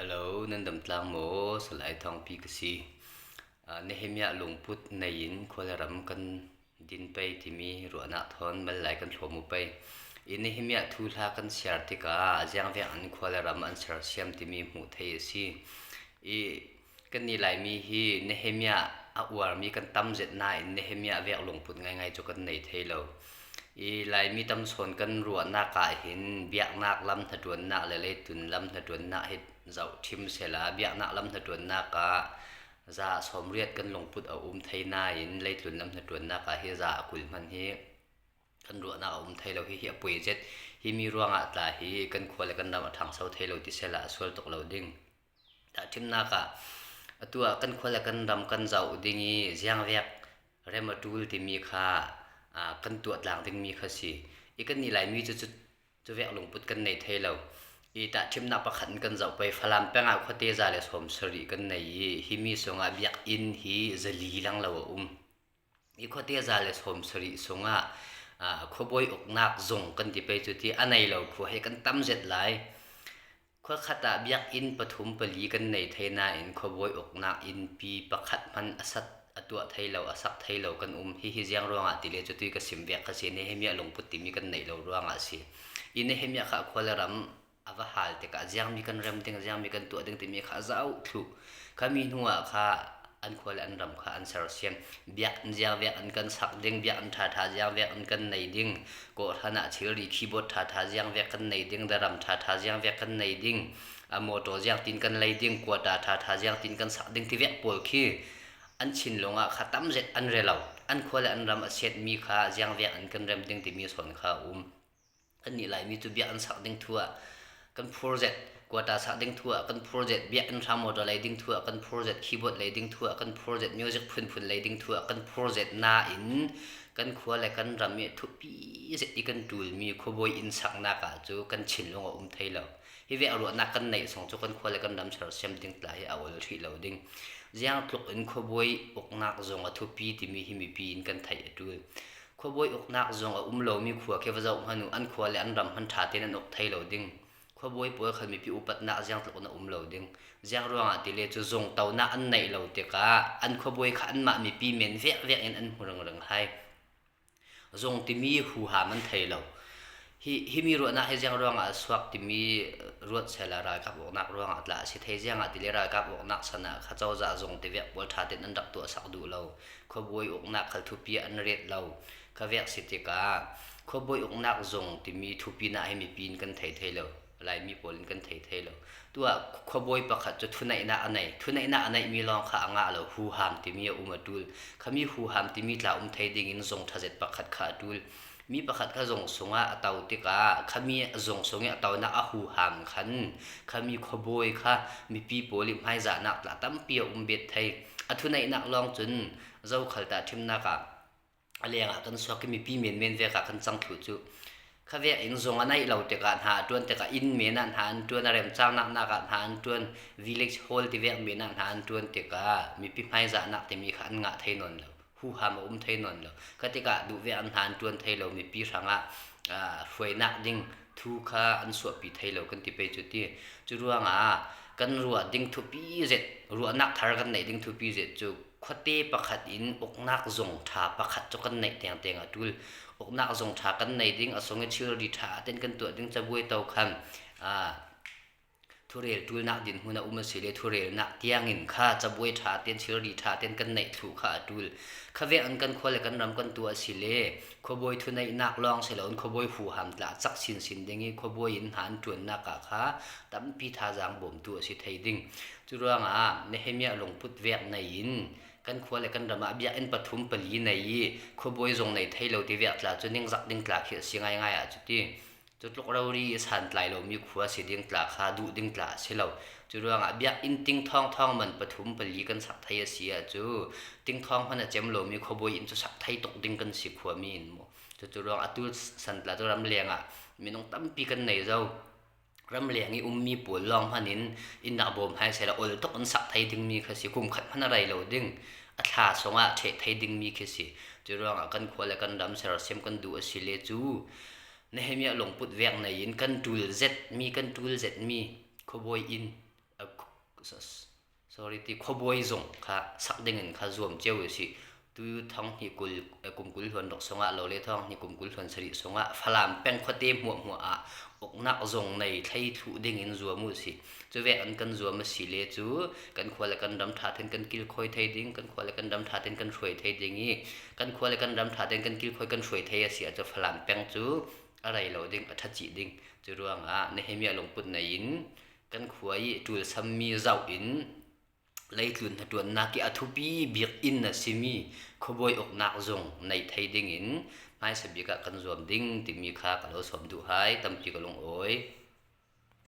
Hello, nan dam tlang maw? Salai Thawngpi ka si. Nehemiah lungput nei in khualram kan din pei timi ruahnak thawn mal lai kan thlawm u pei. I Nehemiah thu hla kan siar tikah ziangvek an khualram an sersiam timi hmuh thei a si. I Kannih Laimi hi Nehemiah a uarmi kan tam zet nain Nehemiah vek lungput ngaingai cu kan nei thei lo. I Laimi tamsawn kan ruahnak ah hin biaknak lam hnaṭuannak le leitun lam hnaṭuannak hi zoh ṭhim sela biaknak lam hnaṭuannak ah za 80 kan lungput a um thei nain leitlun lam hnaṭuannak ah hi za a 20 hmanh hi kan ruahnak a um thai lo. Hihi a poi zet. Hi mi ruangah tla hi kan khua le kan ram a ṭhangso thai lo ti sela a sual tuk lo ding. Tahṭhimnak ah atu ah kan khua le kan ram kan zoh ding i ziangvek rem a ṭul timi kha kan tuah tlang dingmi kha si. I kannih Laimi cu cu vek lungput kan nei thai lo. I tahṭhimnak pakhat in kan zoh pei Falam peng ah khuate 170 kan nei i hi mi sungah biakinn hi 400 lang lo a um. Hi khuate 170 sungah khuabawi uknak zung kan ti pei cu ti a nei lo khua hi kan tam zet lai. Khuakhat ah biakinn pathum pali kan nei thai nain khuabawi uknak innpi pakhat hmanh a sat a tuah thai lo, a sak thai lo kan um. Hihi ziang ruangah ti le cuti ka sim vek kha si. Nehemiah lungput timi kan neih lo ruangah a si. I Nehemiah kha khua le ram a va hal tikah ziangmi kan rem ding, ziangmi kan tuah ding timi kha a zoh thlu. Kha mi hnu ah kha an khua le an ram kha an sersiam. Biakinn ziangvek an kan sak ding, biakinn ṭhaṭha ziangvek an kan nei ding, kawhhran ah thilri keyboard ṭhaṭha ziangvek kan nei ding, daram ṭhaṭha ziangvek kan nei ding, a motor ziangtin kan lei ding, quata ṭhaṭha ziangtin kan sak ding ti vek pawl khi an thinlung ah kha tam zet an re lo. An khua le an ram a siatmi kha ziangvek an kan rem ding timi sawn kha a um. Kannih Laimi cu bia an sak ding thu ah kan phur zet, quata sak ding thu ah kan phur zet, biakinn hram motor lei ding thu ah kan phur zet, keyboard lei ding thu ah kan phur zet, music phunphun lei ding thu ah kan phur zet nain kan khua le kan ram i thupi zet i kan ṭulmi khuabawi inn saknak ah cu kan thinlung a um thai lo. Hi ve a ruahnak kan neih song cu kan khua le kan ram sersiam ding tla hi a ol hrih lo ding. Ziang tluk in khuabawi uknak zong a thupi timi hi mipi in kan theih a ṭul. Khuabawi uknak zong a um lomi khua khi va zoh hmanh u, an khua le an ram hmanh ṭha tein an uk thai lo ding. Khuabawi pawl khan mipi upatnak ziang tluk in a um lo ding. Ziang ruangah ti le cu zung tonak an neih lo tikah an khuabawi kha anmah mipi men vekvek in an hmu ringring hai. Zung timi huham an thei lo. Hi himi ruahnak hi ziang ruangah a suak timi ruat sela ralkap uknak ruangah tla a si thei ziang ah ti le ralkap uknak san ah kha cozah zung te vek pawl ṭha tein an rak tuah sak duh lo. Khuabawi uknak khal thupi ah an ret lo. Kha vek si tikah khuabawi uknak zung timi thupi na hi mipi in kan thei thei lo. Laimi pawl in kan thei thei lo. Tu ah khuabawi pakhat cu thuneihnak a nei. Thuneihnak a neihmi lawng kha a ngah lo. Huham timi a um a ṭul. Khami huham timi tla um thei ding in zung ṭhazet pakhat kha a ṭul. Mi pakhat kha zung sungah a to tikah khami zung sung i a tonak a huham khan khami khuabawi kha mipi pawl i hmaizahnak tla tampi a um bet thei. A thuneihnak lawng cun zokhal tahṭhimnak ah a lengah kan suak i mipi menmen vek ah kan cang thlu cu. Kha vek in zung a naih lo tikah hna a ṭuan tikah inn men ah hna an ṭuan, a remcangnak nak ah hna an ṭuan, village hall ti vek men ah hna an ṭuan tikah mipi hmaizahnak timi kha an ngah thei nawn lo. Huham a um thei nawn lo. Kha tikah duh ve an hna an ṭuan thei lo mipi hrangah hruainak ding thu kha an suahpi thei lo kan ti pei cu ti. Cu ruangah kan ruah ding thupi zet, ruahnak thar kan neih ding thupi zet cu khuate pakhat in uknak zung ṭha pakhat cu kan neih tengteng a ṭul. Uknak zung ṭha kan nei ding a sung i thilri ṭha ten kan tuah ding cabuai to khan Thurel ṭulnak dinhmun a um a si le thurelnak tiangin kha cabuai ṭha tein thilri ṭha tein kan neih thlu kha a ṭul. Kha vek in kan khua le kan ram kan tuah a si le khuabawi thuneihnak lawng si loin khuabawi huham tlah cak sinsin ding i khuabawi in hna an ṭuannak ah kha tampi thazaang bawmtu a si thei ding. Cu ruangah Nehemiah lungput vek nei in kan khua le kan ram ah biakinn pathum pali nei i khuabawi zong nei thei lo ti vek tla cu ningzak ding tla khi a si ngaingai ah cu ti. Cu tluk rori i santlai lomi khua si ding tla kha duh ding tla a si lo. Cu ruangah biakinn ting thawngthawng man pathum pali kan sak thai a si ah cu ting thawng hmanh a cem lomi khuabawi inn cu sak thai tuk ding kan si khuami in mu. Cucu ruang atu santla cu ramleng ah minung tampi kan nei zo. Ramleng i ummi pawl lawng hmanh in inn ah bawm hai seh ol tuk in sak thai dingmi kha si kum khat hmanh a rei lo ding. A thla sungah ṭheh thai dingmi khi si. Cu ruangah kan khua le kan ram sersiam kan duh a si le cu Nehemiah lungput vek nei in kan ṭul zetmi kan ṭul zetmi khuabawi inn. Sorry ti khuabawi zung kha sak ding in kha zuam cio u sih. Tu thong hnih 20 kum 20 hluan ruk sungah lo le thong hnih kum 20 hluan sarih sungah Falam peng khuate hmuahhmuah ah uknak zung nei thlei thluh ding in zuam u sih. Cu ve an kan zuam a si le cu kan khua le kan ram ṭha ten kan kilkhawi thei ding, kan khua le kan ram ṭha ten kan hruai thei ding i kan khua le kan ram ṭha ten kan kilkhawi kan hruai thei a si ahcun Falam peng cu a rei lo ding, a ṭha chih ding. Cu ruangah Nehemiah lungput nei in kan khua i ṭulsammi zoh in leitlun hnaṭuannak i a thupi bik inn a simi khuabawi uknak zung nei thei dingin hmaisa bik ah kan zuam ding timi kha ka lo sawm duh hai tampi ka lung awi.